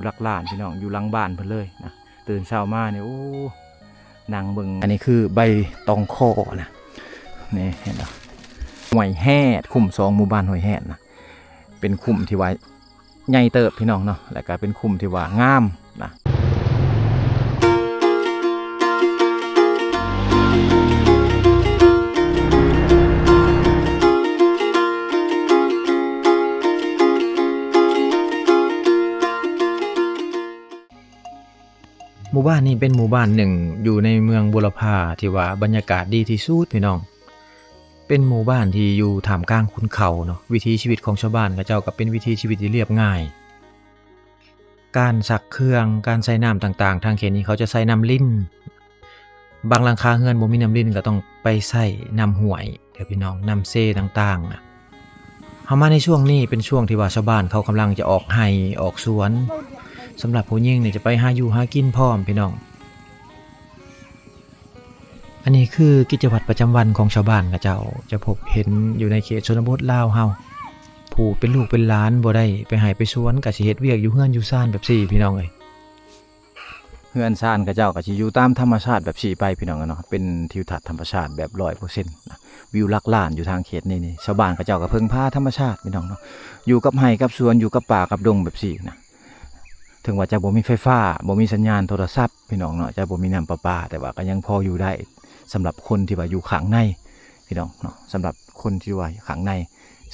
ຫຼັກລ້ານພີ່ນ້ອງ ຢູ່ຫຼັງບ້ານເພິ່ນເລີຍນະ. ຕື່ນເຊົ້າມານີ້ ໂອ້ ນັ່ງເບິ່ງ ອັນນີ້ຄືໃບຕອງຄໍ່ນະ ນີ້ເຫັນບໍ່? ຫ້ວຍແຮດ ຄຸ້ມສອງ ໝູ່ບ້ານຫ້ວຍແຮດນະ ເປັນຄຸ້ມທີ່ວ່າໃຫຍ່ເຕີບພີ່ນ້ອງເນາະ ແລ້ວກໍເປັນຄຸ້ມທີ່ວ່າງາມນະ. ໝູ່ບ້ານນີ້ເປັນໝູ່ບ້ານໜຶ່ງຢູ່ໃນເມືອງບົວລະພາ ທີ່ວ່າບັນຍາກາດດີທີ່ສຸດພີ່ນ້ອງ. ເປັນໝູ່ບ້ານທີ່ຢູ່ທ່າມກາງຂຸນເຂົາເນາະ. ວິຖີຊີວິດຂອງຊາວບ້ານເຂົາເຈົ້າກໍເປັນວິຖີຊີວິດທີ່ລຽບງ່າຍ. ການຊັກເຄື່ອງ, ການໃຊ້ນ້ຳຕ່າງໆ ທາງເຂດນີ້ເຂົາຈະໃຊ້ນ້ຳລິນ. ບາງຫຼັງຄາເຮືອນບໍ່ມີນ້ຳລິນກໍຕ້ອງໄປໃຊ້ນ້ຳຫ້ວຍເດີ້ພີ່ນ້ອງ, ນ້ຳເຊຕ່າງໆນະ. ເຮົາມາໃນຊ່ວງນີ້ເປັນຊ່ວງທີ່ວ່າຊາວບ້ານເຂົາກຳລັງຈະອອກໄຮ່ອອກສວນ ສຳລັບຜູ້ຍິງນີ້ຈະໄປຫາຢູ່ຫາກິນພ້ອມພີ່ນ້ອງ. ອັນນີ້ຄືກິດຈະວັດປະຈຳວັນຂອງຊາວບ້ານເຂົາເຈົ້າ ຈະພົບເຫັນຢູ່ໃນເຂດຊົນນະບົດລາວເຮົາ. ຜູ້ເປັນລູກເປັນຫຼານບໍ່ໄດ້ໄປໄຮ່ໄປສວນ ກໍຊິເຮັດວຽກຢູ່ເຮືອນຢູ່ຊານແບບຊີ້ພີ່ນ້ອງເອີຍ. ເຮືອນຊານເຂົາເຈົ້າກໍຊິຢູ່ຕາມທຳມະຊາດແບບຊີ້ໄປພີ່ນ້ອງເນາະ, ເປັນທິວທັດທຳມະຊາດແບບຮ້ອຍເປີເຊັນນະ. ວິວຫຼັກລ້ານຢູ່ທາງເຂດນີ້ນີ້ ຊາວບ້ານເຂົາເຈົ້າກໍເພິ່ງພາທຳມະຊາດພີ່ນ້ອງເນາະ, ຢູ່ກັບໄຮ່ກັບສວນ ຢູ່ກັບປ່າກັບດົງແບບຊີ້ນະ. ເຖິງວ່າຈະບໍ່ມີໄຟຟ້າ ບໍ່ມີສັນຍານໂທລະສັບພີ່ນ້ອງເນາະ, ຈະບໍ່ມີນ້ຳປະປາ ແຕ່ວ່າກໍຍັງພໍຢູ່ໄດ້ ສຳລັບຄົນທີ່ວ່າຢູ່ຂ້າງໃນພີ່ນ້ອງເນາະ. ສຳລັບຄົນທີ່ວ່າຂ້າງໃນ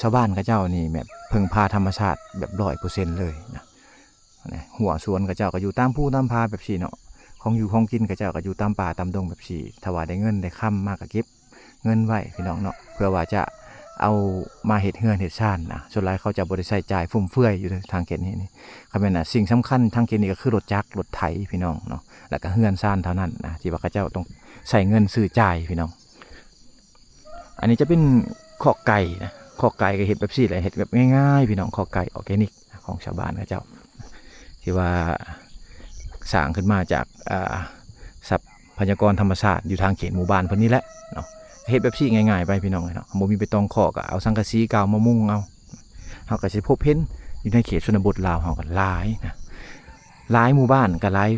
ຊາວບ້ານເຂົາເຈົ້ານີ້ແບບເພິ່ງພາທຳມະຊາດແບບຮ້ອຍເປີເຊັນເລີຍນະ. ນະ ຮົ້ວສວນເຂົາເຈົ້າກໍຢູ່ຕາມພູຕາມຜາແບບຊີ້ເນາະ, ຂອງຢູ່ຂອງກິນເຂົາເຈົ້າກໍຢູ່ຕາມປ່າຕາມດົງແບບຊີ້. ຖ້າວ່າໄດ້ເງິນໄດ້ຄຳມາກໍເກັບເງິນໄວ້ພີ່ນ້ອງເນາະ, ເພື່ອວ່າຈະເອົາມາເຮັດເຮືອນເຮັດຊານນະ. ສ່ວນຫຼາຍເຂົາຈະບໍ່ໄດ້ໃຊ້ຈ່າຍຟຸມເຟືອຍຢູ່ເດີ ທາງເຂດນີ້ນີ້. ຄັນແມ່ນນະ ສິ່ງສຳຄັນທາງເຂດນີ້ກໍຄືລົດຈັກລົດໄຖພີ່ນ້ອງເນາະ, ແລ້ວກໍເຮືອນຊານເທົ່ານັ້ນນະ ທີ່ວ່າເຂົາເຈົ້າຕ້ອງໃຊ້ເງິນຊື້ຈ່າຍພີ່ນ້ອງ. ອັນນີ້ຈະເປັນຄອກໄກ່ນະ, ຄອກໄກ່ກໍເຮັດແບບຊີ້ແຫຼະ, ເຮັດແບບງ່າຍໆພີ່ນ້ອງ, ຄອກໄກ່ອອແກນິກຂອງຊາວບ້ານເຂົາເຈົ້າ ທີ່ວ່າສ້າງຂຶ້ນມາຈາກ ອ່າ ຊັບພະຍາກອນທຳມະຊາດຢູ່ທາງເຂດໝູ່ບ້ານເພິ່ນນີ້ແຫຼະເນາະ. ເຮັດແບບຊີ້ງ່າຍໆໄປພີ່ນ້ອງເອີຍເນາະ, ບໍ່ມີໃບຕອງຄໍ່ກໍເອົາສັງກະສີກ່າວມາມຸງເອົາ. ເຮົາກໍຊິພົບເຫັນຢູ່ໃນເຂດຊົນນະບົດລາວເຮົາກໍຫຼາຍນະ, ຫຼາຍໝູ່ບ້ານກໍຫຼາຍ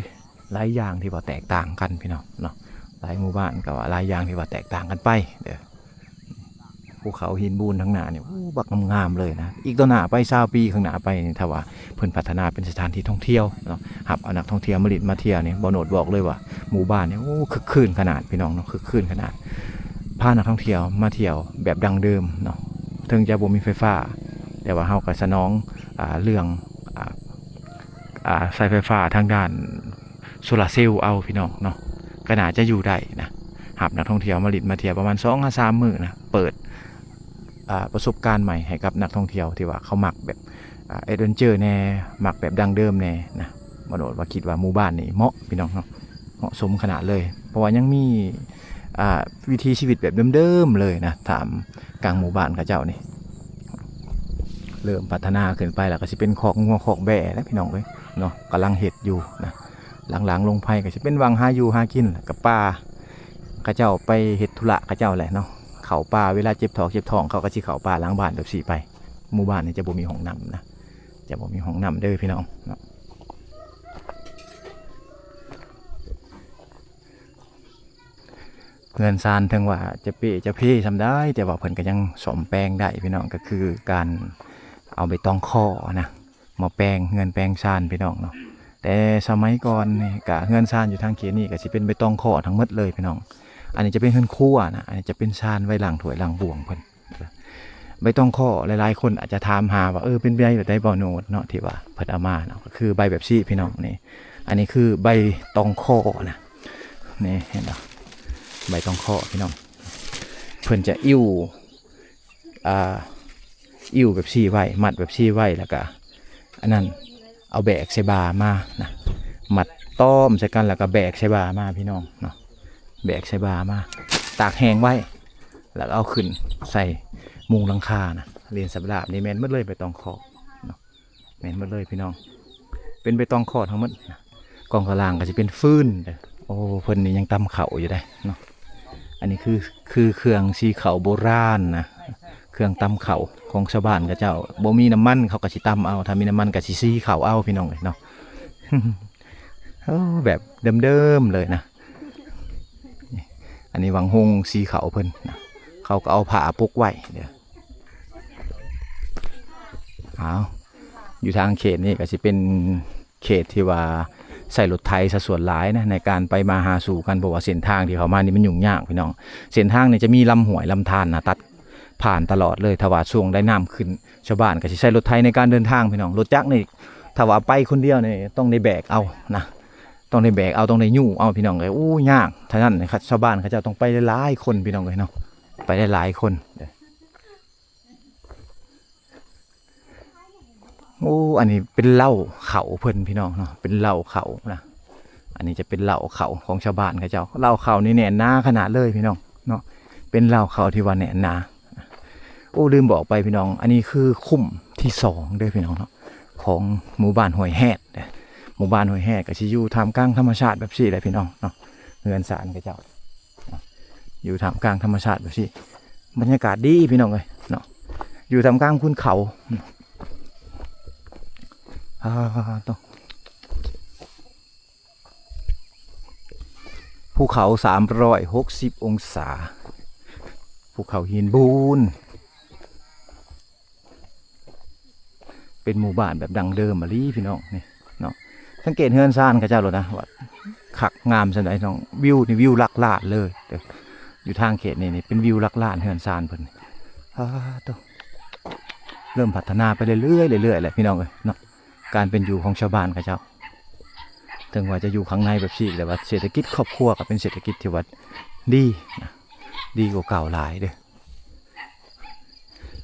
ຫຼາຍຢ່າງທີ່ວ່າແຕກຕ່າງກັນພີ່ນ້ອງເນາະ, ຫຼາຍໝູ່ບ້ານກໍວ່າຫຼາຍຢ່າງທີ່ວ່າແຕກຕ່າງກັນໄປເດີ. ພູເຂົາຫີນບູນທາງໜ້ານີ້ ໂອ້ ບັກງາມໆເລີຍນະ. ອີກຕໍ່ໜ້າໄປ ຊາວປີຂ້າງໜ້າໄປນີ້ ຖ້າວ່າເພິ່ນພັດທະນາເປັນສະຖານທີ່ທ່ອງທ່ຽວເນາະ, ຮັບເອົານັກທ່ອງທ່ຽວມາຫຼິ້ນມາທ່ຽວນີ້ ບ່າວໂນດບອກເລີຍວ່າໝູ່ບ້ານນີ້ ໂອ້ ຄຶກຄື້ນຂະໜາດພີ່ນ້ອງເນາະ, ຄຶກຄື້ນຂະໜາດ. ພານັກທ່ອງທ່ຽວມາທ່ຽວແບບດັ້ງເດີມເນາະ, ເຖິງຈະບໍ່ມີໄຟຟ້າ ແຕ່ວ່າເຮົາກໍສະໜອງ ອ່າ ເລື່ອງ ອ່າ ອ່າ ໃຊ້ໄຟຟ້າທາງດ້ານໂຊລາເຊວເອົາພີ່ນ້ອງເນາະ, ກໍໜ້າຈະຢູ່ໄດ້ນະ. ຮັບນັກທ່ອງທ່ຽວມາຫຼິ້ນມາທ່ຽວປະມານສອງຫາສາມມື້ນະ, ເປີດ ອ່າ ປະສົບການໃໝ່ໃຫ້ກັບນັກທ່ອງທ່ຽວທີ່ວ່າເຂົາມັກແບບ ອ່າ ແອດເວັນເຈີແດ່, ມັກແບບດັ້ງເດີມແດ່ນະ. ບໍ່ໂດດວ່າຄິດວ່າໝູ່ບ້ານນີ້ເໝາະພີ່ນ້ອງເນາະ, ເໝາະສົມຂະໜາດເລີຍ ເພາະວ່າຍັງມີ ອ່າ ວິຖີຊີວິດແບບເດີມໆເລີຍນະ, ຕາມກາງໝູ່ບ້ານເຂົາເຈົ້ານີ້. ເລີ່ມພັດທະນາຂຶ້ນໄປແລ້ວກໍຊິເປັນຄອກງົວຄອກແບ້ແລ້ວພີ່ນ້ອງເອີຍເນາະ, ກຳລັງເຮັດຢູ່ນະ. ຫຼັງໆລົງໄພກໍຊິເປັນວັງຫາຢູ່ຫາກິນ ແລ້ວກໍປ່າ, ເຂົາເຈົ້າໄປເຮັດທຸລະເຂົາເຈົ້າແຫຼະເນາະ, ເຂົ້າປ່າເວລາເຈັບທ້ອງເຈັບທ້ອງ ເຂົາກໍຊິເຂົ້າປ່າຫຼັງບ້ານແບບຊີ້ໄປ. ໝູ່ບ້ານນີ້ຈະບໍ່ມີຫ້ອງນ້ຳນະ, ຈະບໍ່ມີຫ້ອງນ້ຳເດີພີ່ນ້ອງເນາະ. ເຮືອນຊານເຖິງວ່າຈະເປ້ຈະເພສ່ຳໃດ ແຕ່ວ່າເພິ່ນກໍຍັງສ້ອມແປງໄດ້ພີ່ນ້ອງ, ກໍຄືການເອົາໃບຕອງຄໍ່ນະ ມາແປງເຮືອນແປງຊານພີ່ນ້ອງເນາະ. ແຕ່ສະໄໝກ່ອນນີ້ກະເຮືອນຊານຢູ່ທາງເຂດນີ້ກະຊິເປັນໃບຕອງຄໍ່ທັງໝົດເລີຍພີ່ນ້ອງ. ອັນນີ້ຈະເປັນເຮືອນຄົວນະ, ອັນນີ້ຈະເປັນຊານໄວ້ລ້າງຖ້ວຍລ້າງບ່ວງເພິ່ນ. ໃບຕອງຄໍ່ ຫຼາຍໆຄົນອາດຈະຖາມຫາວ່າ ເອີ ເປັນໃບແບບໃດບໍ່ໂນດເນາະ ທີ່ວ່າເພິ່ນເອົາມາເນາະ, ກໍຄືໃບແບບຊີ້ພີ່ນ້ອງນີ້. ອັນນີ້ຄືໃບຕອງຄໍ່ນະ, ນີ້ເຫັນບໍ່ ໃບຕອງຄໍ່ພີ່ນ້ອງ. ເພິ່ນຈະອິ້ວ ອ່າ ອິ້ວແບບຊີ້ໄວ້ ມັດແບບຊີ້ໄວ້ ແລ້ວກະອັນນັ້ນ ເອົາແບກໃສ່ບ່າມານະ, ມັດຕ້ອມໃສ່ກັນ ແລ້ວກະແບກໃສ່ບ່າມາພີ່ນ້ອງເນາະ, ແບກໃສ່ບ່າມາ ຕາກແຫ້ງໄວ້ ແລ້ວກະເອົາຂຶ້ນໃສ່ມຸງຫຼັງຄານະ. ເລນສະບາບນີ້ແມ່ນໝົດເລີຍ ໃບຕອງຄໍ່ເນາະ. ແມ່ນໝົດເລີຍພີ່ນ້ອງ, ເປັນໃບຕອງຄໍ່ທັງໝົດນະ. ກອງຂ້າງລ່າງກໍຊິເປັນຟືນເດີ. ໂອ້ ເພິ່ນນີ້ຍັງຕຳເຂົ້າຢູ່ໄດ໋ເນາະ. ອັນນີ້ຄື ຄືເຄື່ອງສີເຂົ້າໂບລານນະ, ເຄື່ອງຕຳເຂົ້າຂອງຊາວບ້ານເຂົາເຈົ້າ. ບໍ່ມີນ້ຳມັນເຂົາກໍຊິຕຳເອົາ, ຖ້າມີນ້ຳມັນກໍຊິສີເຂົ້າເອົາ ພີ່ນ້ອງເອີຍເນາະ. ໂອ້ ແບບເດີມໆເລີຍນະ. ອັນນີ້ວັງຫົງສີເຂົາເພິ່ນນະ ເຂົາກໍເອົາຜ້າປົກໄວ້ເດີ້. ອ້າວ ຢູ່ທາງເຂດນີ້ກໍຊິເປັນເຂດທີ່ວ່າໃຊ້ລົດໄຖຊະສ່ວນຫຼາຍນະ ໃນການໄປມາຫາສູ່ກັນ ເພາະວ່າເສັ້ນທາງທີ່ເຂົ້າມານີ້ມັນຫຍຸ້ງຍາກພີ່ນ້ອງ. ເສັ້ນທາງນີ້ຈະມີລຳຫ້ວຍລຳທານນະ ຕັດ ຜ່ານຕະຫຼອດເລີຍ. ຖ້າວ່າຊ່ວງໃດນ້ຳຂຶ້ນ ຊາວບ້ານກໍຊິໃຊ້ລົດໄຖໃນການເດີນທາງພີ່ນ້ອງ. ລົດຈັກນີ້ ຖ້າວ່າໄປຄົນດຽວນີ້ ຕ້ອງໄດ້ແບກເອົານະ ຕ້ອງໄດ້ແບກເອົາ ຕ້ອງໄດ້ຍູ້ເອົາພີ່ນ້ອງເອີຍ. ໂອ້ ຍາກ. ຖ້ານັ້ນ ຊາວບ້ານເຂົາເຈົ້າຕ້ອງໄປຫຼາຍໆຄົນພີ່ນ້ອງເອີຍເນາະ ໄປຫຼາຍໆຄົນ. ໂອ້ ອັນນີ້ເປັນເລົ້າເຂົ້າເພິ່ນພີ່ນ້ອງເນາະ ເປັນເລົ້າເຂົ້ານະ. ອັນນີ້ຈະເປັນເລົ້າເຂົ້າຂອງຊາວບ້ານເຂົາເຈົ້າ. ເລົ້າເຂົ້ານີ້ແໜ້ນໜາຂະໜາດເລີຍພີ່ນ້ອງເນາະ ເປັນເລົ້າເຂົ້າທີ່ວ່າແໜ້ນໜາ. ໂອ້ ລືມບອກໄປພີ່ນ້ອງ ອັນນີ້ຄືຄຸ້ມທີສອງເດີ້ພີ່ນ້ອງເນາະ ຂອງໝູ່ບ້ານຫ້ວຍແຮດເດີ້. ໝູ່ບ້ານຫ້ວຍແຮດກໍຊິຢູ່ທ່າມກາງທຳມະຊາດແບບຊີ້ແຫຼະພີ່ນ້ອງເນາະ ເຮືອນຊານເຂົາເຈົ້າ ຢູ່ທ່າມກາງທຳມະຊາດແບບຊີ້ ບັນຍາກາດດີພີ່ນ້ອງເອີຍເນາະ ຢູ່ທ່າມກາງຄຸນເຂົາ. ອາ ໂຕ ພູເຂົາສາມຮ້ອຍຫົກສິບອົງສາ ພູເຂົາຫີນບູນ. ເປັນໝູ່ບ້ານແບບດັ້ງເດີມອີ່ຫຼີພີ່ນ້ອງ ນີ້ເນາະ. ສັງເກດເຮືອນຊານເຂົາເຈົ້າໂລດນະ ວ່າຄັກງາມສ່ຳໃດນ້ອງ. ວິວນີ້ວິວຫຼັກລ້ານເລີຍເດີ້ ຢູ່ທາງເຂດນີ້ນີ້ເປັນວິວຫຼັກລ້ານເຮືອນຊານເພິ່ນ. ອາ ໂຕ ເລີ່ມພັດທະນາໄປເລື້ອຍໆ ເລື້ອຍໆແຫຼະພີ່ນ້ອງເອີຍເນາະ ການເປັນຢູ່ຂອງຊາວບ້ານເຂົາເຈົ້າ. ເຖິງວ່າຈະຢູ່ຂ້າງໃນແບບຊີ້ ແຕ່ວ່າເສດຖະກິດຄອບຄົວກໍເປັນເສດຖະກິດທີ່ວ່າດີນະ ດີກວ່າເກົ່າຫຼາຍເດີ້.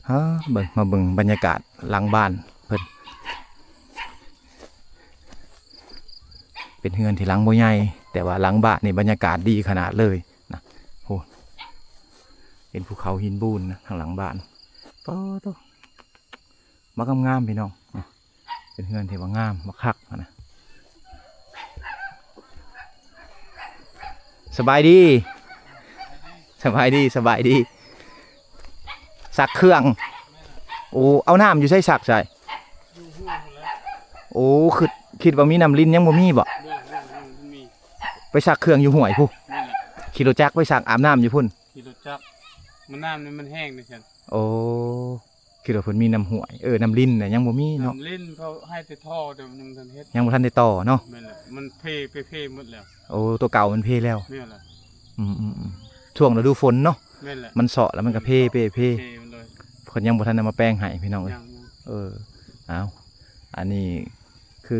ເອີ ເບິ່ງ ມາເບິ່ງບັນຍາກາດຫຼັງບ້ານເພິ່ນ ເປັນເຮືອນທີ່ຫຼັງບໍ່ໃຫຍ່ ແຕ່ວ່າຫຼັງບ້ານນີ້ບັນຍາກາດດີຂະໜາດເລີຍນະ. ໂອ້ ເຫັນພູເຂົາຫີນບູນນະ ທາງຫຼັງບ້ານ. ປາໂຕ ບັກງາມໆ ພີ່ນ້ອງ. ເປັນເຮືອນທີ່ວ່າງາມ ບັກຄັກຫັ້ນນະ. ສະບາຍດີ ສະບາຍດີ ສະບາຍດີ. ຊັກເຄື່ອງ. ໂອ້ ເອົານ້ຳຢູ່ໃສຊັກໃສ? ໂອ້ ຄິດ ຄິດວ່າມີນ້ຳລິນ ຍັງບໍ່ມີບໍ? ບໍ່ ບໍ່ ບໍ່ມີ. ໄປຊັກເຄື່ອງຢູ່ຫ້ວຍພຸ້ນ? ແມ່ນແຫຼະ. ຂີ່ລົດຈັກໄປຊັກ ອາບນ້ຳຢູ່ພຸ້ນ? ຂີ່ລົດຈັກ. ມັນ ນ້ຳນີ້ມັນແຫ້ງເດ້ຊັ້ນ. ໂອ້ ຄິດວ່າເພິ່ນມີນ້ຳຫ້ວຍ ເອີ ນ້ຳລິນນະ ຍັງບໍ່ມີເນາະ. ນ້ຳລິນເຂົາໃຫ້ແຕ່ທໍ່ ແຕ່ມັນຍັງບໍ່ທັນເຮັດ ຍັງບໍ່ທັນໄດ້ຕໍ່ເນາະ. ແມ່ນແຫຼະ ມັນເພ ໄປເພໝົດແລ້ວ. ໂອ້ ຕົວເກົ່າມັນເພແລ້ວ. ແມ່ນແຫຼະ. ອືມໆໆ ຊ່ວງລະດູຝົນເນາະ. ແມ່ນແຫຼະ ມັນເຊາະແລ້ວມັນກໍເພ ເພ ເພ ເພໝົດເລີຍ. ເພິ່ນຍັງບໍ່ທັນໄດ້ມາແປງໃຫ້ພີ່ນ້ອງເອີຍ. ຍັງ ເອີ ເອົາ ອັນນີ້ ຄື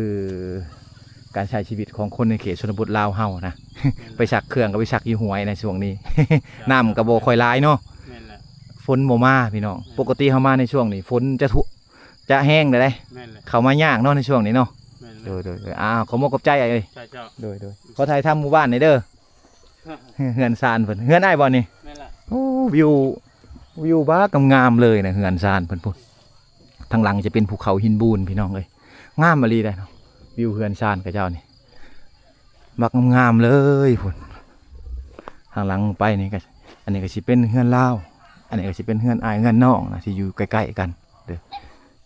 ການໃຊ້ຊີວິດຂອງຄົນໃນເຂດຊົນນະບົດລາວເຮົານະ. ແມ່ນແຫຼະ. ໄປຊັກເຄື່ອງກໍໄປຊັກຢູ່ຫ້ວຍໃນຊ່ວງນີ້ ເຈົ້າ ນ້ຳກໍບໍ່ຄ່ອຍຫຼາຍເນາະ. ແມ່ນແຫຼະ. ຝົນບໍ່ມາພີ່ນ້ອງ. ແມ່ນ. ປົກກະຕິເຮົາມາໃນຊ່ວງນີ້ ຝົນຈະທຸ ຈະແຮງແລ້ວເດ້. ແມ່ນແຫຼະ. ເຂົ້າມາຍາກເນາະໃນຊ່ວງນີ້ເນາະ. ແມ່ນແຫຼະ. ໂດຍໆ ໂດຍ. ອ້າວ ຂໍມຸກຂອບໃຈອ້າຍເອີຍ. ເຈົ້າໆ. ໂດຍໆ ໂດຍ. ຂໍຖ່າຍທຳໝູ່ບ້ານໜ່ອຍເດີ. ເຮືອນຊານເພິ່ນ ເຮືອນອ້າຍບໍ່ນີ້? ແມ່ນລະ. ໂອ້ ວິວ ວິວບັກງາມໆເລີຍນະ ເຮືອນຊານເພິ່ນພຸ້ນ. ທາງຫຼັງຈະເປັນພູເຂົາຫີນບູນພີ່ນ້ອງເອີຍ. ງາມອີ່ຫຼີເດ້ເນາະ ວິວເຮືອນຊານເຂົາເຈົ້ານີ້ ບັກງາມໆເລີຍພຸ້ນ. ທາງຫຼັງໄປນີ້ກໍ ອັນນີ້ກໍຊິເປັນເຮືອນລາວ ອັນນີ້ກໍຊິເປັນເຮືອນອ້າຍເຮືອນນ້ອງນະ ທີ່ຢູ່ໃກ້ໆກັນເດີ.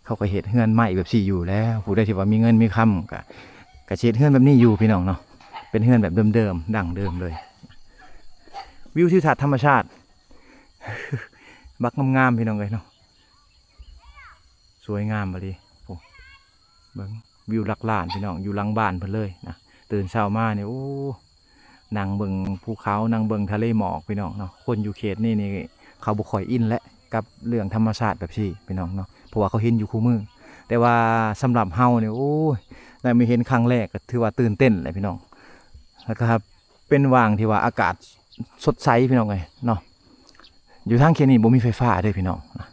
ເຂົາກໍເຮັດເຮືອນໄມ້ແບບຊີ້ຢູ່ແລ້ວ. ຜູ້ໃດທີ່ວ່າມີເງິນມີຄຳກໍ ກໍຊິເຮັດເຮືອນແບບນີ້ຢູ່ພີ່ນ້ອງເນາະ. ເປັນເຮືອນແບບເດີມໆ ດັ້ງເດີມເລີຍ. ວິວທິວທັດທຳມະຊາດ ບັກງາມໆ ພີ່ນ້ອງເອີຍເນາະ. ສວຍງາມອີ່ຫຼີ. ໂອ້ ເບິ່ງ ວິວຫຼັກລ້ານພີ່ນ້ອງ ຢູ່ຫຼັງບ້ານເພິ່ນເລີຍນະ. ຕື່ນເຊົ້າມານີ້ ໂອ້ ນັ່ງເບິ່ງພູເຂົາ ນັ່ງເບິ່ງທະເລໝອກພີ່ນ້ອງເນາະ. ຄົນຢູ່ເຂດນີ້ນີ້ ເຂົາບໍ່ຄ່ອຍອິນແຫຼະ ກັບເລື່ອງທຳມະຊາດແບບຊີ້ພີ່ນ້ອງເນາະ ເພາະວ່າເຂົາເຫັນຢູ່ຄູ່ມື້. ແຕ່ວ່າສຳລັບເຮົານີ້ ໂອ້ຍ ໄດ້ມາເຫັນຄັ້ງແລກກໍຖືວ່າຕື່ນເຕັ້ນແຫຼະພີ່ນ້ອງ. ແລ້ວກໍ ເປັນຫວ່າງທີ່ວ່າອາກາດສົດໃສພີ່ນ້ອງເອີຍເນາະ. ຢູ່ທາງເຂດນີ້ບໍ່ມີໄຟຟ້າເດີພີ່ນ້ອງນະ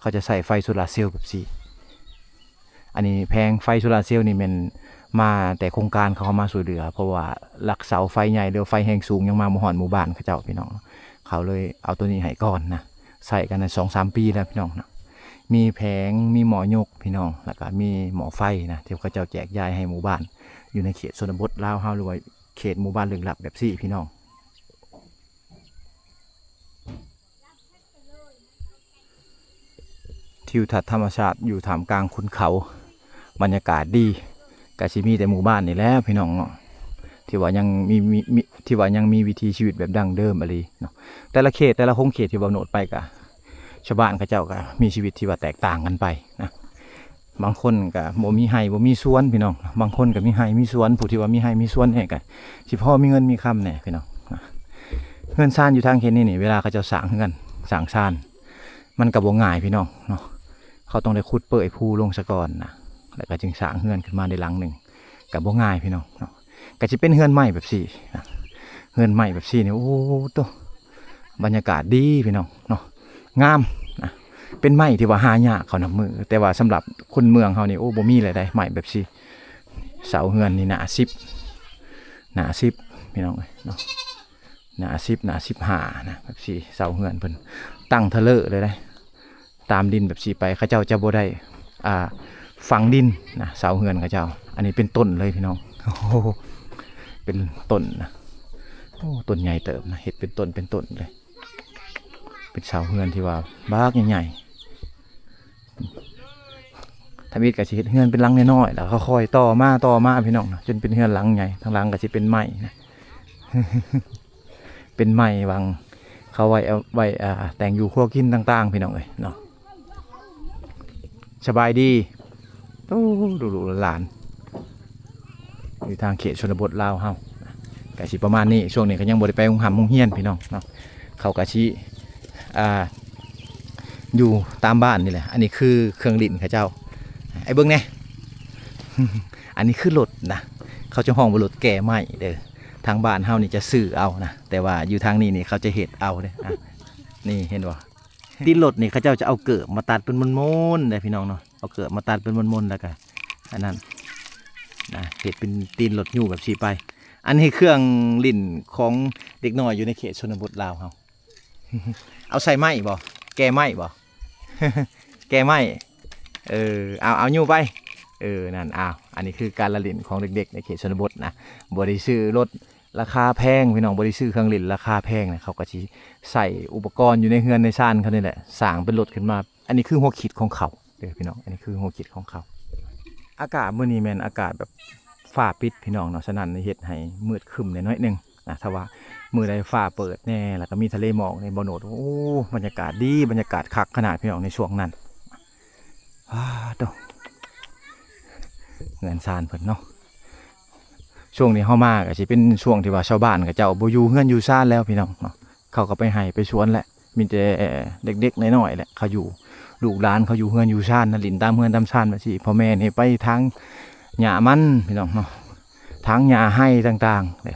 ເຂົາຈະໃຊ້ໄຟໂຊລາເຊວແບບຊີ້. ອັນນີ້ແຜງໄຟໂຊລາເຊວນີ້ແມ່ນມາແຕ່ໂຄງການເຂົາເຂົ້າມາຊ່ວຍເຫຼືອ ເພາະວ່າຫຼັກເສົາໄຟໃຫຍ່ ຫຼືໄຟແຮງສູງຍັງມາບໍ່ຮອດໝູ່ບ້ານເຂົາເຈົ້າພີ່ນ້ອງ. ເຂົາເລີຍເອົາໂຕນີ້ໃຫ້ກ່ອນນະ ໃຊ້ກັນໄດ້ສອງສາມປີແລ້ວພີ່ນ້ອງນະ. ມີແຜງ ມີໝໍ້ຍົກພີ່ນ້ອງ ແລ້ວກະມີໝໍ້ໄຟນະ ທີ່ເຂົາເຈົ້າແຈກຢາຍໃຫ້ໝູ່ບ້ານ ຢູ່ໃນເຂດຊົນນະບົດລາວເຮົາ ຫຼືວ່າ ເຂດໝູ່ບ້ານລຶກລັບແບບຊີ້ພີ່ນ້ອງ. ທິວທັດທຳມະຊາດຢູ່ທ່າມກາງຂຸນເຂົາ ບັນຍາກາດດີ. ກະຊິມີແຕ່ໝູ່ບ້ານນີ້ແຫຼະພີ່ນ້ອງເນາະ ທີ່ວ່າຍັງມີ ມີ ມີ ທີ່ວ່າຍັງມີວິຖີຊີວິດແບບດັ້ງເດີມອີ່ຫຼີເນາະ. ແຕ່ລະເຂດ ແຕ່ລະຂົງເຂດທີ່ວ່າໂນດໄປກະ ຊາວບ້ານເຂົາເຈົ້າກະມີຊີວິດທີ່ວ່າແຕກຕ່າງກັນໄປນະ. ບາງຄົນກະບໍ່ມີໄຮ່ບໍ່ມີສວນພີ່ນ້ອງ, ບາງຄົນກະມີໄຮ່ມີສວນ. ຜູ້ທີ່ວ່າມີໄຮ່ມີສວນແດ່ກະຊິພໍມີເງິນມີຄຳແດ່ພີ່ນ້ອງ. ເຮືອນຊານຢູ່ທາງເຂດນີ້ນີ້ ເວລາເຂົາເຈົ້າສ້າງເຮືອນສ້າງຊານ ມັນກະບໍ່ງ່າຍພີ່ນ້ອງເນາະ. ເຂົາຕ້ອງໄດ້ຂຸດເປິ້ຍພູລົງສາກ່ອນນະ ແລ້ວກະຈຶ່ງສ້າງເຮືອນຂຶ້ນມາໄດ້ຫຼັງໜຶ່ງ ກະບໍ່ງ່າຍພີ່ນ້ອງເນາະ. ກະຊິເປັນເຮືອນໄມ້ແບບຊີ້ນະ, ເຮືອນໄມ້ແບບຊີ້ນີ້ ໂອ້ໂຕ ບັນຍາກາດດີພີ່ນ້ອງເນາະ, ງາມນະ. ເປັນໄມ້ທີ່ວ່າຫາຍາກເຂົານັບມື້ ແຕ່ວ່າສຳລັບຄົນເມືອງເຮົານີ້ ໂອ້ ບໍ່ມີແລ້ວໃດ໋ ໄມ້ແບບຊີ້. ເສົາເຮືອນນີ້ໜ້າສິບ ໜ້າສິບພີ່ນ້ອງເອີຍເນາະ, ໜ້າສິບ ໜ້າສິບຫ້ານະ ແບບຊີ້. ເສົາເຮືອນເພິ່ນຕັ້ງທະເລີເລີຍໃດ໋ ຕາມດິນແບບຊີ້ໄປ ເຂົາເຈົ້າຈະບໍ່ໄດ້ ອ່າ ຝັງດິນນະ ເສົາເຮືອນເຂົາເຈົ້າ. ອັນນີ້ເປັນຕົ້ນເລີຍພີ່ນ້ອງ ໂອ້ໂຫ ເປັນຕົ້ນນະ, ໂອ້ ຕົ້ນໃຫຍ່ເຕີບນະ ເຮັດເປັນຕົ້ນເປັນຕົ້ນເລີຍ. ເປັນເສົາເຮືອນທີ່ວ່າບັກໃຫຍ່ໆ. ທຳອິດກະຊິເຮັດເຮືອນເປັນຫຼັງນ້ອຍໆ ແລ້ວຄ່ອຍໆຕໍ່ມາ ຕໍ່ມາພີ່ນ້ອງເນາະ ຈົນເປັນເຮືອນຫຼັງໃຫຍ່. ທາງຫຼັງກະຊິເປັນໄມ້ນະ ເປັນໄມ້ຫວັງເຂົາໄວ້ ເອົາໄວ້ ອ່າ ແຕ່ງຢູ່ຄົວກິນຕ່າງໆ ພີ່ນ້ອງເອີຍເນາະ. ສະບາຍດີ ໂອ້ ລູກໆຫຼານໆ ຢູ່ທາງເຂດຊົນນະບົດລາວເຮົາ ກະຊິປະມານນີ້. ຊ່ວງນີ້ກະຍັງບໍ່ໄດ້ໄປໂຮງຮ່ຳໂຮງຮຽນພີ່ນ້ອງເນາະ, ເຂົາກະຊິ ອ່າ ຢູ່ຕາມບ້ານນີ້ແຫຼະ. ອັນນີ້ຄືເຄື່ອງຫຼິ້ນເຂົາເຈົ້າ ໃຫ້ເບິ່ງແດ່. ອັນນີ້ຄືລົດນະ, ເຂົາຈະຮ້ອງວ່າລົດແກ່ໄມ້ເດີ. ທາງບ້ານເຮົານີ້ຈະຊື້ເອົານະ, ແຕ່ວ່າຢູ່ທາງນີ້ນີ້ເຂົາຈະເຮັດເອົາເດ້. ອ່ະ ນີ້ເຫັນບໍ່? ຕີນລົດນີ້ເຂົາເຈົ້າຈະເອົາເກີບມາຕັດເປັນມົນໆເດ້ພີ່ນ້ອງເນາະ, ເອົາເກີບມາຕັດເປັນມົນໆ ແລ້ວກະອັນນັ້ນນະ ເຮັດເປັນຕີນລົດຍູ້ແບບຊີ້ໄປ. ອັນນີ້ເຄື່ອງຫຼິ້ນຂອງເດັກນ້ອຍຢູ່ໃນເຂດຊົນນະບົດລາວເຮົາ. ເອົາໃສ່ໄມ້ບໍ່? ແກ່ໄມ້ບໍ່? ແກ່ໄມ້ ເອີ ເອົາ ເອົາຍູ້ໄປ ເອີ ນັ້ນ. ອ້າວ ອັນນີ້ຄືການລະຫຼິ້ນຂອງເດັກໆໃນເຂດຊົນນະບົດນະ, ບໍ່ໄດ້ຊື້ລົດລາຄາແພງພີ່ນ້ອງ, ບໍ່ໄດ້ຊື້ເຄື່ອງຫຼິ້ນລາຄາແພງນະ, ເຂົາກະຊິໃຊ້ອຸປະກອນຢູ່ໃນເຮືອນໃນຊານເຂົານີ້ແຫຼະ ສ້າງເປັນລົດຂຶ້ນມາ. ອັນນີ້ຄືຫົວຄິດຂອງເຂົາເດີພີ່ນ້ອງ, ອັນນີ້ຄືຫົວຄິດຂອງເຂົາ. ອາກາດມື້ນີ້ແມ່ນອາກາດແບບຟ້າປິດພີ່ນ້ອງເນາະ, ສະນັ້ນເຮັດໃຫ້ມືດຄຶ້ມແດ່ໜ້ອຍໜຶ່ງນະ. ຖ້າວ່າມື້ໃດຟ້າເປີດແດ່ ແລ້ວກະມີທະເລໝອກນີ້ ບໍ່ໂນດ ໂອ້ ບັນຍາກາດດີ ບັນຍາກາດຄັກຂະໜາດພີ່ນ້ອງໃນຊ່ວງນັ້ນ. ອ້າໂຕ ເຮືອນຊານເພິ່ນເນາະ. ຊ່ວງນີ້ເຮົາມາກະຊິເປັນຊ່ວງທີ່ວ່າຊາວບ້ານເຂົາເຈົ້າບໍ່ຢູ່ເຮືອນຢູ່ຊານແລ້ວພີ່ນ້ອງເນາະ, ເຂົາກະໄປໄຮ່ໄປສວນແຫຼະ. ມີແຕ່ເດັກໆນ້ອຍໆແຫຼະ ເຂົາຢູ່ ລູກຫຼານເຂົາຢູ່ເຮືອນຢູ່ຊານນະ, ຫຼິ້ນຕາມເຮືອນຕາມຊານວ່າຊີ້. ພໍ່ແມ່ນີ້ໄປຖາງຫຍ້າມັນພີ່ນ້ອງເນາະ, ຖາງຫຍ້າໄຮ່ຕ່າງໆເດ້.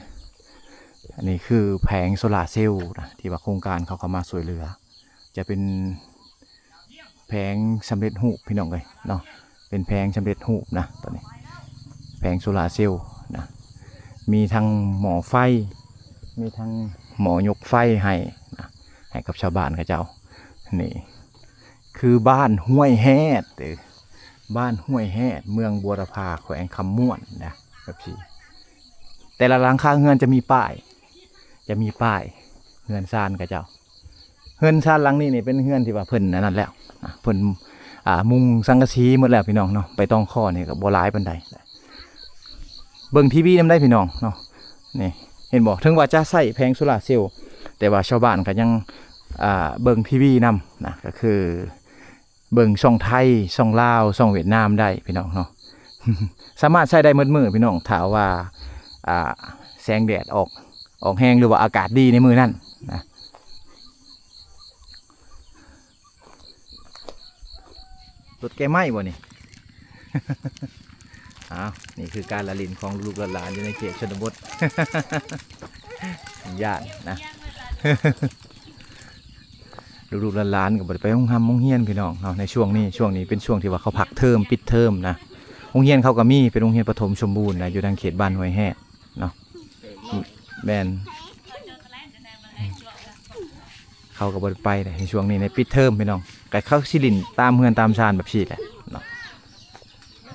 ອັນນີ້ຄືແຜງໂຊລາເຊວນະ ທີ່ວ່າໂຄງການເຂົາເຂົ້າມາຊ່ວຍເຫຼືອ, ຈະເປັນແຜງສຳເລັດຮູບພີ່ນ້ອງເອີຍເນາະ, ເປັນແຜງສຳເລັດຮູບນະ. ຕອນນີ້ແຜງໂຊລາເຊວນະ ມີທັງໝໍ້ໄຟ ມີທັງໝໍ້ຍົກໄຟໃຫ້ນະ ໃຫ້ກັບຊາວບ້ານເຂົາເຈົ້າ. ນີ້ຄືບ້ານຫ້ວຍແຮດເດີ, ບ້ານຫ້ວຍແຮດ ເມືອງບົວລະພາ ແຂວງຄຳມ່ວນນະ ແບບຊີ້. ແຕ່ລະຫຼັງຄາເຮືອນຈະມີປ້າຍ ຈະມີປ້າຍເຮືອນຊານເຂົາເຈົ້າ. ເຮືອນຊານຫຼັງນີ້ນີ້ເປັນເຮືອນທີ່ວ່າເພິ່ນອັນນັ້ນແລ້ວນະ, ເພິ່ນ ອ່າ ມຸງສັງກະສີໝົດແລ້ວພີ່ນ້ອງເນາະ, ໄປຕອງຄໍນີ້ກະບໍ່ຫຼາຍປານໃດ. ເບິ່ງທີວີນຳໄດ້ພີ່ນ້ອງເນາະ. ນີ້ເຫັນບໍ່ ເຖິງວ່າຈະໃຊ້ແຜງໂຊລາເຊວ ແຕ່ວ່າຊາວບ້ານກະຍັງ ອ່າ ເບິ່ງທີວີນຳນະ, ກະຄືເບິ່ງຊ່ອງໄທ ຊ່ອງລາວ ຊ່ອງຫວຽດນາມໄດ້ພີ່ນ້ອງເນາະ. ສາມາດໃຊ້ໄດ້ໝົດມື້ພີ່ນ້ອງ ຖ້າວ່າ ອ່າ ແສງແດດອອກ ອອກແຮງ ຫຼືວ່າອາກາດດີໃນມື້ນັ້ນນະ. ລົດແກ່ໄມ້ບໍ່ນີ້? ອ້າວ ນີ້ຄືການລະຫຼິ້ນຂອງລູກໆຫຼານໆຢູ່ໃນເຂດຊົນນະບົດ. ຢ້ານນະ ລູກໆຫຼານໆກະບໍ່ໄດ້ໄປໂຮງຮ່ຳໂຮງຮຽນພີ່ນ້ອງເນາະ ໃນຊ່ວງນີ້. ຊ່ວງນີ້ເປັນຊ່ວງທີ່ວ່າເຂົາພັກເທີມ ປິດເທີມນະ. ໂຮງຮຽນເຂົາກະມີ ເປັນໂຮງຮຽນປະຖົມສົມບູນນະ ຢູ່ທາງເຂດບ້ານຫ້ວຍແຮດເນາະ. ແມ່ນ ເຂົາກະບໍ່ໄດ້ໄປໃດ໋ ໃນຊ່ວງນີ້ ໃນປິດເທີມພີ່ນ້ອງ, ກະເຂົາຊິຫຼິ້ນຕາມເຮືອນຕາມຊານແບບຊີ້ແຫຼະເນາະ.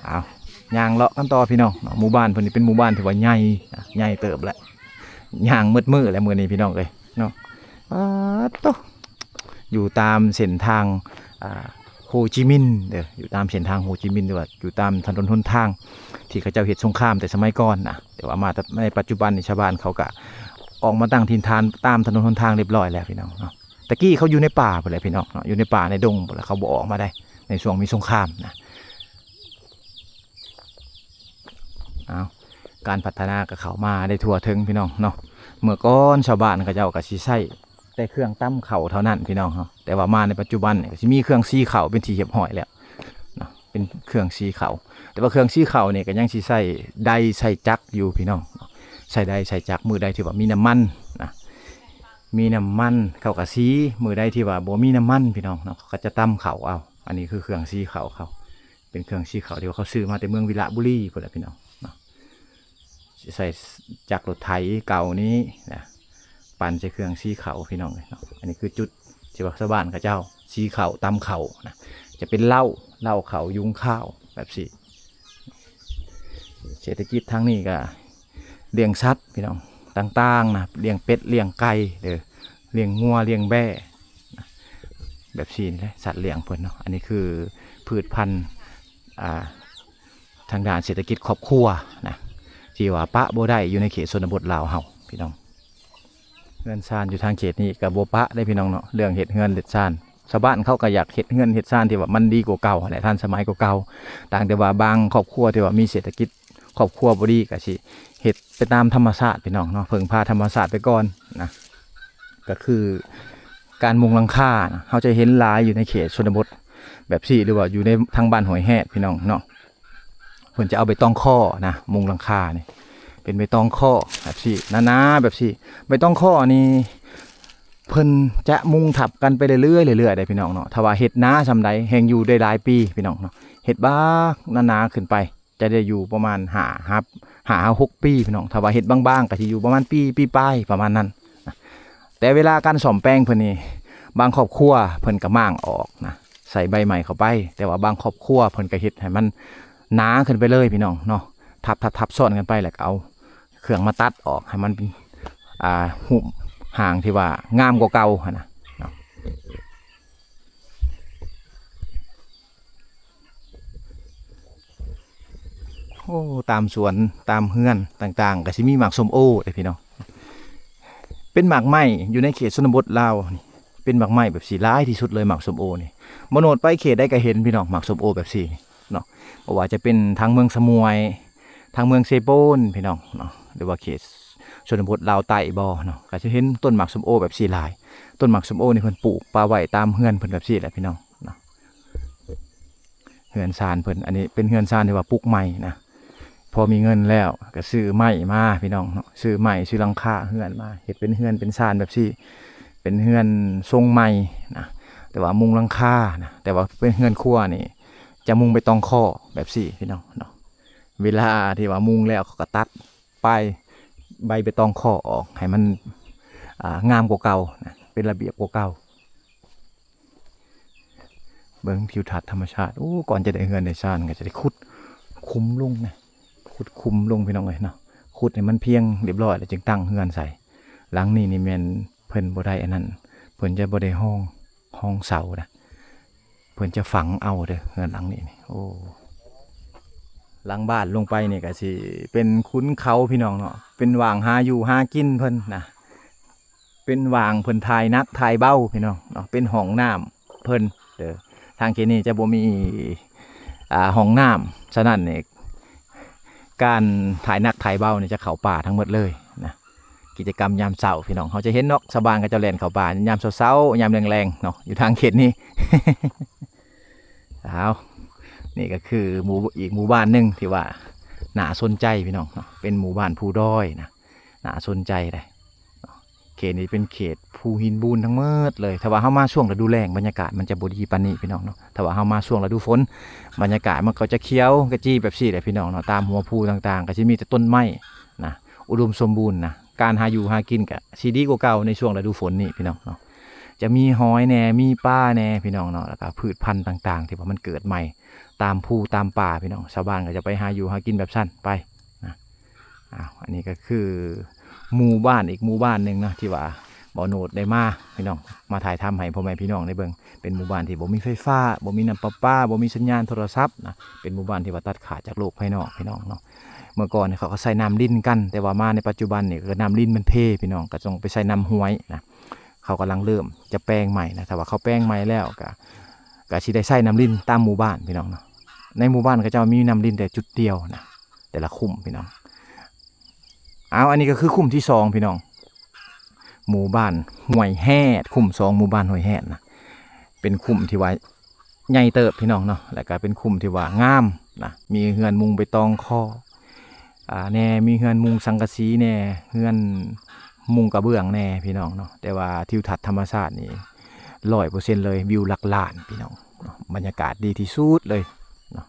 ເອົາ ຍ່າງເລາະກັນຕໍ່ພີ່ນ້ອງເນາະ. ໝູ່ບ້ານເພິ່ນນີ້ເປັນໝູ່ບ້ານທີ່ວ່າໃຫຍ່ນະ ໃຫຍ່ເຕີບແຫຼະ. ຍ່າງໝົດມື້ແຫຼະມື້ນີ້ພີ່ນ້ອງເອີຍເນາະ. ປາດໂຕ ຢູ່ຕາມເສັ້ນທາງ ອ່າ ໂຮຈິມິນເດີ້ ຢູ່ຕາມເສັ້ນທາງໂຮຈິມິນ ຫຼືວ່າຢູ່ຕາມຖະໜົນຫົນທາງທີ່ເຂົາເຈົ້າເຮັດສົງຄາມແຕ່ສະໄໝກ່ອນນະ. ແຕ່ວ່າມາໃນປັດຈຸບັນນີ້ ຊາວບ້ານເຂົາກະອອກມາຕັ້ງຖິ່ນຖານຕາມຖະໜົນຫົນທາງຮຽບຮ້ອຍແລ້ວພີ່ນ້ອງເນາະ. ແຕ່ກີ້ເຂົາຢູ່ໃນປ່າພຸ້ນແຫຼະພີ່ນ້ອງເນາະ ຢູ່ໃນປ່າໃນດົງພຸ້ນແຫຼະ ເຂົາບໍ່ອອກມາໄດ້ໃນຊ່ວງມີສົງຄາມນະ. ເອົາ ການພັດທະນາກໍເຂົ້າມາໄດ້ທົ່ວເຖິງພີ່ນ້ອງເນາະ. ເມື່ອກ່ອນຊາວບ້ານເຂົາເຈົ້າກໍຊິໃຊ້ແຕ່ເຄື່ອງຕຳເຂົ້າເທົ່ານັ້ນພີ່ນ້ອງເນາະ ແຕ່ວ່າມາໃນປັດຈຸບັນນີ້ກໍຊິມີເຄື່ອງສີເຂົ້າເປັນທີ່ຮຽບຮ້ອຍແລ້ວເນາະ ເປັນເຄື່ອງສີເຂົ້າ. ແຕ່ວ່າເຄື່ອງສີເຂົ້ານີ້ກໍຍັງຊິໃຊ້ໄດໃຊ້ຈັກຢູ່ພີ່ນ້ອງເນາະ ໃຊ້ໄດໃຊ້ຈັກ. ມື້ໃດທີ່ວ່າມີນ້ຳມັນນະ ມີນ້ຳມັນເຂົາກໍສີ, ມື້ໃດທີ່ວ່າບໍ່ມີນ້ຳມັນພີ່ນ້ອງເນາະ ເຂົາກໍຈະຕຳເຂົ້າເອົາ. ອັນນີ້ຄືເຄື່ອງສີເຂົ້າເຂົາ ເປັນເຄື່ອງສີເຂົ້າທີ່ວ່າເຂົາຊື້ມາແຕ່ເມືອງວິລະບູລີພຸ້ນແຫຼະພີ່ນ້ອງເນາະ. ຊິໃຊ້ຈັກລົດໄຖເກົ່ານີ້ນະ ປັ່ນໃສ່ເຄື່ອງສີເຂົ້າພີ່ນ້ອງເອີຍເນາະ. ອັນນີ້ຄືຈຸດທີ່ວ່າຊາວບ້ານເຂົາເຈົ້າສີເຂົ້າ ຕຳເຂົ້ານະ ຈະເປັນເລົ້າ ເລົ້າເຂົ້າ ຍຸງຂ້າວແບບຊີ້. ເສດຖະກິດທາງນີ້ກໍລ້ຽງສັດພີ່ນ້ອງ ຕ່າງໆນະ ລ້ຽງເປັດ ລ້ຽງໄກ່ເດີ້ ລ້ຽງງົວ ລ້ຽງແບ້ນະ ແບບຊີ້ນີ້ແຫຼະ ສັດລ້ຽງເພິ່ນເນາະ. ອັນນີ້ຄືພືດພັນ ອ່າ ທາງດ້ານເສດຖະກິດຄອບຄົວນະ ທີ່ວ່າປະບໍ່ໄດ້ຢູ່ໃນເຂດຊົນນະບົດລາວເຮົາພີ່ນ້ອງ. ເຮືອນຊານຢູ່ທາງເຂດນີ້ກໍບໍ່ປະເດ້ພີ່ນ້ອງເນາະ ເລື່ອງເຮັດເຮືອນເຮັດຊານ. ຊາວບ້ານເຂົາກໍຢາກເຮັດເຮືອນເຮັດຊານທີ່ວ່າມັນດີກວ່າເກົ່າຫັ້ນແຫຼະ ທັນສະໄໝກວ່າເກົ່າ. ຕ່າງແຕ່ວ່າບາງຄອບຄົວທີ່ວ່າມີເສດຖະກິດຄອບຄົວບໍ່ດີ ກໍຊິເຮັດໄປຕາມທຳມະຊາດພີ່ນ້ອງເນາະ ເພິ່ງພາທຳມະຊາດໄປກ່ອນນະ. ກໍຄືການມຸງຫຼັງຄານະ ເຮົາຈະເຫັນຫຼາຍຢູ່ໃນເຂດຊົນນະບົດແບບຊີ້ ຫຼືວ່າຢູ່ໃນທາງບ້ານຫ້ວຍແຮດພີ່ນ້ອງເນາະ. ເພິ່ນຈະເອົາໃບຕອງຄໍ້ນະ ມຸງຫຼັງຄານີ້ ເປັນໃບຕອງຄໍ້ແບບຊີ້ ໜາໆແບບຊີ້. ໃບຕອງຄໍ້ນີ້ເພິ່ນຈະມຸງທັບກັນໄປເລື້ອຍໆ ເລື້ອຍໆເດ້ພີ່ນ້ອງເນາະ. ຖ້າວ່າເຮັດໜາສ່ຳໃດແຮ່ງຢູ່ໄດ້ຫຼາຍປີພີ່ນ້ອງເນາະ. ເຮັດບັກໜາໆຂຶ້ນໄປ ຈະໄດ້ຢູ່ປະມານຫ້າ ຫາ ຫ້າຫາຫົກປີພີ່ນ້ອງ. ຖ້າວ່າເຮັດບາງໆ ກໍຊິຢູ່ປະມານປີ ປີປາຍປະມານນັ້ນນະ. ແຕ່ເວລາການສ້ອມແປງເພິ່ນນີ້ ບາງຄອບຄົວເພິ່ນກໍມ້າງອອກນະ ໃສ່ໃບໃໝ່ເຂົ້າໄປ. ແຕ່ວ່າບາງຄອບຄົວເພິ່ນກໍເຮັດໃຫ້ມັນໜາຂຶ້ນໄປເລີຍພີ່ນ້ອງເນາະ ທັບໆໆຊ້ອນກັນໄປ ແລ້ວກໍເອົາເຄື່ອງມາຕັດອອກໃຫ້ມັນເປັນ ອ່າ ຮູບຮ່າງທີ່ວ່າງາມກວ່າເກົ່າຫັ້ນນະເນາະ. ໂອ້ ຕາມສວນຕາມເຮືອນຕ່າງໆ ກໍຊິມີໝາກສົ້ມໂອເດ້ພີ່ນ້ອງ. ເປັນໝາກໄມ້ຢູ່ໃນເຂດຊົນນະບົດລາວນີ້ ເປັນໝາກໄມ້ແບບຊີ້ຫຼາຍທີ່ສຸດເລີຍ ໝາກສົ້ມໂອນີ້. ບໍ່ໂນດໄປເຂດໃດກໍເຫັນພີ່ນ້ອງ ໝາກສົ້ມໂອແບບຊີ້ນີ້ເນາະ. ບໍ່ວ່າຈະເປັນທາງເມືອງສະໝວຍ ທາງເມືອງເຊໂປນພີ່ນ້ອງເນາະ ຫຼືວ່າເຂດຊົນນະບົດລາວໃຕ້ບໍ່ເນາະ ກໍຈະເຫັນຕົ້ນໝາກສົ້ມໂອແບບຊີ້ຫຼາຍ. ຕົ້ນໝາກສົ້ມໂອນີ້ເພິ່ນປູກປະໄວ້ຕາມເຮືອນເພິ່ນແບບຊີ້ແຫຼະພີ່ນ້ອງເນາະ. ເຮືອນຊານເພິ່ນ ອັນນີ້ເປັນເຮືອນຊານທີ່ວ່າປຸກໃໝ່ນະ ພໍມີເງິນແລ້ວກໍຊື້ໄມ້ມາພີ່ນ້ອງເນາະ ຊື້ໄມ້ ຊື້ຫຼັງຄາເຮືອນມາ ເຮັດເປັນເຮືອນເປັນຊານແບບຊີ້ ເປັນເຮືອນຊົງໃໝ່ນະ ແຕ່ວ່າມຸງຫຼັງຄານະ. ແຕ່ວ່າເປັນເຮືອນຄົວນີ້ຈະມຸງໃບຕອງຄໍ້ແບບຊີ້ພີ່ນ້ອງເນາະ. ເວລາທີ່ວ່າມຸງແລ້ວ ເຂົາກໍຕັດປາຍໃບໃບຕອງຄໍ້ອອກໃຫ້ມັນ ອ່າ ງາມກວ່າເກົ່ານະ ເປັນລະບຽບກວ່າເກົ່າ. ເບິ່ງທິວທັດທຳມະຊາດ. ໂອ້ ກ່ອນຈະໄດ້ເຮືອນໄດ້ຊານ ກໍຈະໄດ້ຂຸດຂຸມລົງນະ ຂຸດຂຸມລົງພີ່ນ້ອງເອີຍເນາະ. ຂຸດໃຫ້ມັນພຽງຮຽບຮ້ອຍ ແລ້ວຈຶ່ງຕັ້ງເຮືອນໃສ່. ຫຼັງນີ້ນີ້ແມ່ນເພິ່ນບໍ່ໄດ້ອັນນັ້ນ ເພິ່ນຈະບໍ່ໄດ້ຮອງ ຮອງເສົານະ ເພິ່ນຈະຝັງເອົາເດີ້ ເຮືອນຫຼັງນີ້ນີ້. ໂອ້ ຫຼັງບ້ານລົງໄປນີ້ກໍຊິເປັນຂຸນເຂົາພີ່ນ້ອງເນາະ ເປັນຫວ່າງຫາຢູ່ຫາກິນເພິ່ນນະ ເປັນຫວ່າງເພິ່ນຖ່າຍໜັກຖ່າຍເບົາພີ່ນ້ອງເນາະ ເປັນຫ້ອງນ້ຳເພິ່ນເດີ້. ທາງເຂດນີ້ຈະບໍ່ມີ ອ່າ ຫ້ອງນ້ຳ ສະນັ້ນນີ້ ການຖ່າຍໜັກຖ່າຍເບົານີ້ຈະເຂົ້າປ່າທັງໝົດເລີຍນະ. ກິດຈະກຳຍາມເຊົ້າພີ່ນ້ອງ ເຮົາຈະເຫັນເນາະ ຊາວບ້ານເຂົາເຈົ້າແລ່ນເຂົ້າປ່າຍາມເຊົ້າໆ ຍາມແລງໆເນາະ ຢູ່ທາງເຂດນີ້. ອ້າວ ນີ້ກໍຄືໝູ່ ອີກໝູ່ບ້ານໜຶ່ງທີ່ວ່າໜ້າສົນໃຈພີ່ນ້ອງເນາະ ເປັນໝູ່ບ້ານພູດອຍນະ ໜ້າສົນໃຈເດ້. ເຂດນີ້ເປັນເຂດພູຫີນບູນທັງໝົດເລີຍ. ຖ້າວ່າເຮົາມາຊ່ວງລະດູແລ້ງ ບັນຍາກາດມັນຈະບໍ່ດີປານນີ້ພີ່ນ້ອງເນາະ. ຖ້າວ່າເຮົາມາຊ່ວງລະດູຝົນ ບັນຍາກາດມັນກໍຈະຂຽວຂະຈີແບບຊີ້ແຫຼະພີ່ນ້ອງເນາະ. ຕາມຫົວພູຕ່າງໆ ກໍຊິມີແຕ່ຕົ້ນໄມ້ນະ ອຸດົມສົມບູນນະ. ການຫາຢູ່ຫາກິນກໍຊິດີກວ່າເກົ່າໃນຊ່ວງລະດູຝົນນີ້ພີ່ນ້ອງເນາະ. ຈະມີຫອຍແດ່ ມີປາແດ່ພີ່ນ້ອງເນາະ ແລ້ວກໍພືດພັນຕ່າງໆ ທີ່ວ່າມັນເກີດໃໝ່ຕາມພູຕາມປ່າພີ່ນ້ອງ. ຊາວບ້ານກໍຈະໄປຫາຢູ່ຫາກິນແບບຊັ້ນໄປນະ. ອ້າວ ອັນນີ້ກໍຄືໝູ່ບ້ານອີກໝູ່ບ້ານໜຶ່ງເນາະ ທີ່ວ່າ ບໍ່ໂນດໄດ້ມາພີ່ນ້ອງ ມາຖ່າຍທຳໃຫ້ພໍ່ແມ່ພີ່ນ້ອງໄດ້ເບິ່ງ. ເປັນໝູ່ບ້ານທີ່ບໍ່ມີໄຟຟ້າ, ບໍ່ມີນ້ຳປະປາ, ບໍ່ມີສັນຍານໂທລະສັບນະ, ເປັນໝູ່ບ້ານທີ່ວ່າຕັດຂາດຈາກໂລກພາຍນອກພີ່ນ້ອງເນາະ. ເມື່ອກ່ອນນີ້ເຂົາກໍໃຊ້ນ້ຳລິນກັນ, ແຕ່ວ່າມາໃນປັດຈຸບັນນີ້ກໍນ້ຳລິນມັນເພພີ່ນ້ອງ, ກໍຕ້ອງໄປໃຊ້ນ້ຳຫ້ວຍນະ. ເຂົາກຳລັງເລີ່ມຈະແປງໃໝ່ນະ, ຖ້າວ່າເຂົາແປງໃໝ່ແລ້ວກໍ ກໍຊິໄດ້ໃຊ້ນ້ຳລິນຕາມໝູ່ບ້ານພີ່ນ້ອງເນາະ. ໃນໝູ່ບ້ານເຂົາເຈົ້າມີນ້ຳລິນແຕ່ຈຸດດຽວນະ, ແຕ່ລະຄຸ້ມພີ່ນ້ອງ. ເອົາ ອັນນີ້ກໍຄືຄຸ້ມທີສອງພີ່ນ້ອງ, ໝູ່ບ້ານຫ້ວຍແຮດ, ຄຸ້ມສອງ ໝູ່ບ້ານຫ້ວຍແຮດນະ. ເປັນຄຸ້ມທີ່ວ່າໃຫຍ່ເຕີບພີ່ນ້ອງເນາະ, ແລ້ວກໍເປັນຄຸ້ມທີ່ວ່າງາມນະ, ມີເຮືອນມຸງໃບຕອງຄໍ, ອ່າ ແດ່, ມີເຮືອນມຸງສັງກະສີແດ່, ເຮືອນມຸງກະເບື້ອງແດ່ພີ່ນ້ອງເນາະ. ແຕ່ວ່າທິວທັດທຳມະຊາດນີ້ຮ້ອຍເປີເຊັນເລີຍ, ວິວຫຼັກລ້ານພີ່ນ້ອງເນາະ, ບັນຍາກາດດີທີ່ສຸດເລີຍເນາະ,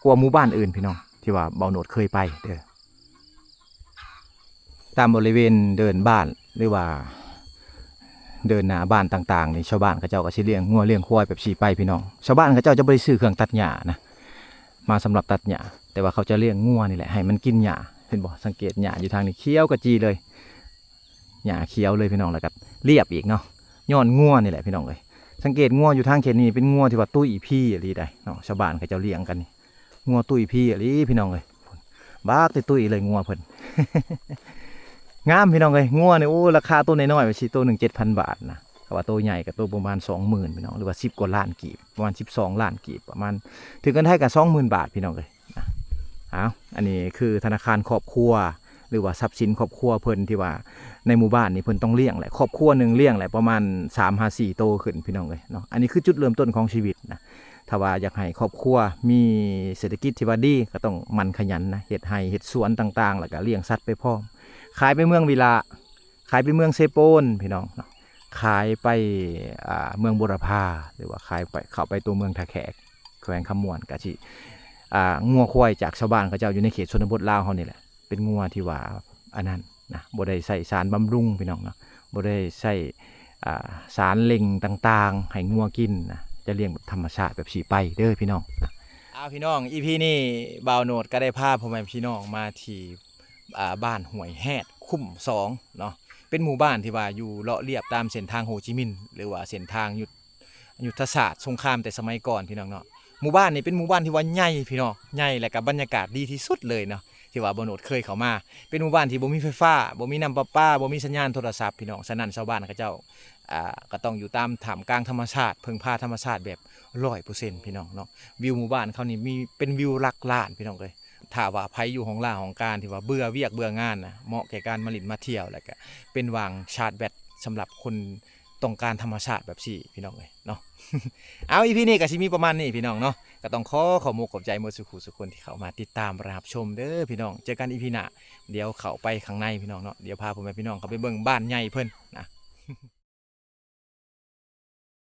ກວ່າໝູ່ບ້ານອື່ນພີ່ນ້ອງ ທີ່ວ່າເບົາໂນດເຄີຍໄປເດີ. ຕາມບໍລິເວນເດີ່ນບ້ານ ຫຼືວ່າເດີ່ນໜ້າບ້ານຕ່າງໆນີ້ ຊາວບ້ານເຂົາເຈົ້າກໍຊິລ້ຽງງົວລ້ຽງຄວາຍແບບຊີ້ໄປພີ່ນ້ອງ. ຊາວບ້ານເຂົາເຈົ້າຈະບໍ່ໄດ້ຊື້ເຄື່ອງຕັດຫຍ້ານະ ມາສຳລັບຕັດຫຍ້າ, ແຕ່ວ່າເຂົາຈະລ້ຽງງົວນີ້ແຫຼະ ໃຫ້ມັນກິນຫຍ້າ. ເຫັນບໍ່? ສັງເກດຫຍ້າຢູ່ທາງນີ້ຂຽວກະຈີເລີຍ, ຫຍ້າຂຽວເລີຍພີ່ນ້ອງ, ແລ້ວກໍລຽບອີກເນາະ, ຍ້ອນງົວນີ້ແຫຼະພີ່ນ້ອງເອີຍ. ສັງເກດງົວຢູ່ທາງເຂດນີ້ເປັນງົວທີ່ວ່າຕຸ້ຍພີອີ່ຫຼີໃດ໋ເນາະ, ຊາວບ້ານເຂົາເຈົ້າລ້ຽງກັນນີ້. ງົວຕຸ້ຍພີອີ່ຫຼີພີ່ນ້ອງເອີຍ, ບັກແຕ່ຕຸ້ຍເລີຍງົວເພິ່ນ. ງາມພີ່ນ້ອງເອີຍ, ງົວນີ້ ໂອ້ ລາຄາໂຕນ້ອຍໆວ່າຊິໂຕໜຶ່ງເຈັດພັນບາດນະ, ຖ້າວ່າໂຕໃຫຍ່ກໍໂຕປະມານສອງໝື່ນພີ່ນ້ອງ, ຫຼືວ່າສິບກວ່າລ້ານກີບ, ປະມານສິບສອງລ້ານກີບ, ປະມານ ຖືກກັນໄທກໍສອງໝື່ນບາດພີ່ນ້ອງເອີຍ. ເອົາ ອັນນີ້ຄືທະນາຄານຄອບຄົວ ຫຼືວ່າຊັບສິນຄອບຄົວເພິ່ນ ທີ່ວ່າໃນໝູ່ບ້ານນີ້ເພິ່ນຕ້ອງລ້ຽງແຫຼະ, ຄອບຄົວໜຶ່ງລ້ຽງແຫຼະປະມານສາມຫາສີ່ໂຕຂຶ້ນພີ່ນ້ອງເອີຍເນາະ. ອັນນີ້ຄືຈຸດເລີ່ມຕົ້ນຂອງຊີວິດນະ. ຖ້າວ່າຢາກໃຫ້ຄອບຄົວມີເສດຖະກິດທີ່ວ່າດີ ກໍຕ້ອງໝັ່ນຂະຫຍັນນະ, ເຮັດໄຮ່ເຮັດສວນຕ່າງໆ ແລ້ວກໍລ້ຽງສັດໄປພ້ອມ, ຂາຍໄປເມືອງວິລະ, ຂາຍໄປເມືອງເຊໂປນພີ່ນ້ອງເນາະ, ຂາຍໄປ ອ່າ ເມືອງບົວລະພາ ຫຼືວ່າຂາຍໄປ ເຂົ້າໄປຕົວເມືອງທ່າແຂກ ແຂວງຄຳມ່ວນ ກະຊິ ອ່າ ງົວຄວາຍຈາກຊາວບ້ານເຂົາເຈົ້າຢູ່ໃນເຂດຊົນນະບົດລາວເຮົານີ້ແຫຼະ, ເປັນງົວທີ່ວ່າອັນນັ້ນນະ, ບໍ່ໄດ້ໃຊ້ສານບຳລຸງພີ່ນ້ອງເນາະ, ບໍ່ໄດ້ໃຊ້ ອ່າ ສານເລັ່ງຕ່າງໆໃຫ້ງົວກິນນະ, ຈະລ້ຽງແບບທຳມະຊາດແບບຊີ້ໄປເດີພີ່ນ້ອງ. ເອົາ ພີ່ນ້ອງ ອີພີນີ້ບ່າວໂນດກໍໄດ້ພາພໍ່ແມ່ພີ່ນ້ອງມາທີ່ ອ່າ ບ້ານຫ້ວຍແຮດ ຄຸ້ມສອງເນາະ, ເປັນໝູ່ບ້ານທີ່ວ່າຢູ່ເລາະລຽບຕາມເສັ້ນທາງໂຮຈິມິນ ຫຼືວ່າເສັ້ນທາງຍຸດ ຍຸດທະສາດສົງຄາມແຕ່ສະໄໝກ່ອນພີ່ນ້ອງເນາະ. ໝູ່ບ້ານນີ້ເປັນໝູ່ບ້ານທີ່ວ່າໃຫຍ່ພີ່ນ້ອງ, ໃຫຍ່ ແລະກະບັນຍາກາດດີທີ່ສຸດເລີຍເນາະ, ທີ່ວ່າບ່າວໂນດເຄີຍເຂົ້າມາ. ເປັນໝູ່ບ້ານທີ່ບໍ່ມີໄຟຟ້າ, ບໍ່ມີນ້ຳປະປາ, ບໍ່ມີສັນຍານໂທລະສັບພີ່ນ້ອງ, ສະນັ້ນຊາວບ້ານເຂົາເຈົ້າ ອ່າ ກໍຕ້ອງຢູ່ຕາມທ່າມກາງທຳມະຊາດ, ເພິ່ງພາທຳມະຊາດແບບຮ້ອຍເປີເຊັນພີ່ນ້ອງເນາະ. ວິວໝູ່ບ້ານເຂົານີ້ມີເປັນວິວຫຼັກລ້ານພີ່ນ້ອງເອີຍ. ຖ້າວ່າໃຜຢູ່ຫ້ອງລາຫ້ອງການ ທີ່ວ່າເບື່ອວຽກເບື່ອງານນະ, ເໝາະແກ່ການມາຫຼິ້ນມາທ່ຽວ ແລ້ວກະເປັນຫວ່າງຊາດແບັດສຳລັບຄົນຕ້ອງການທຳມະຊາດແບບຊີ້ພີ່ນ້ອງເອີຍເນາະ. ເອົາ ອີພີນີ້ກໍຊິມີປະມານນີ້ພີ່ນ້ອງເນາະ, ກໍຕ້ອງຂໍຂອບມຸກຂອບໃຈໝົດສູ່ຄູ່ສູ່ຄົນທີ່ເຂົ້າມາຕິດຕາມຮັບຊົມເດີພີ່ນ້ອງ. ເຈີກັນອີພີໜ້າ, ດຽວເຂົ້າໄປຂ້າງໃນພີ່ນ້ອງເນາະ, ດຽວພາພໍ່ແມ່ພີ່ນ້ອງເຂົ້າໄປເບິ່ງບ້ານໃຫຍ່ເພິ່ນນະ.